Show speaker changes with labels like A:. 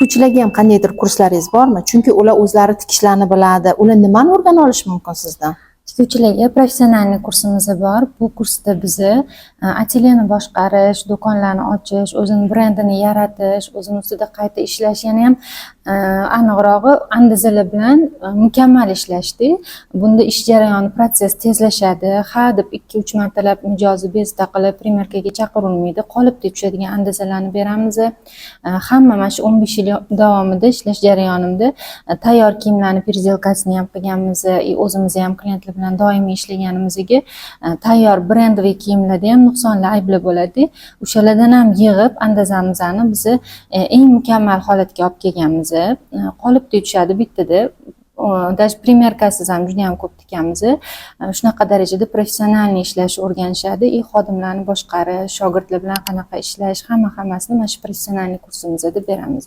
A: Tikuvchilarga ham qandaydir kurslaringiz bormi? Chunki ular o'zlari tikishlarni biladi. Ular nimani o'rgana olishi mumkin sizdan?
B: Tikuvchilarga профессиональный kursimiz bor. Bu kursda bizni atelyeni boshqarish, do'konlarni ochish, o'zini brendini yaratish, o'zini ustida qayta ishlash, yana ham aniqrog'i, andazalar bilan mukammal ishlashda. Bunda ish jarayoni, protsess tezlashadi. Ha deb 2-3 martalab mijozni bezovta qilib, примерка ga chaqirilmaydi. Qolipda tushadigan andazalarni beramiz. Hamma mana shu 15 yil davomida ishlash jarayonimda tayyor kiyimlarni переделка sini ham qilganmiz и o'zimiz ham klientlar bilan doimiy ishlaganimizga tayyor брендовый kiyimlarda ham nuqsonlar, ayblar bo'ladi. O'shalardan ham yig'ib, andazamizni biz eng mukammal holatga olib kelganmiz. Qolipda tushadi bittada. Даже примерка siz ham juda ham ko'p tikamiz. Shunaqa darajada профессиональный ishlashni o'rganishadi и xodimlarni boshqarish, shogirdlar bilan qanaqa ishlash, hamma hammasini mana shu профессиональный kursimizda beramiz.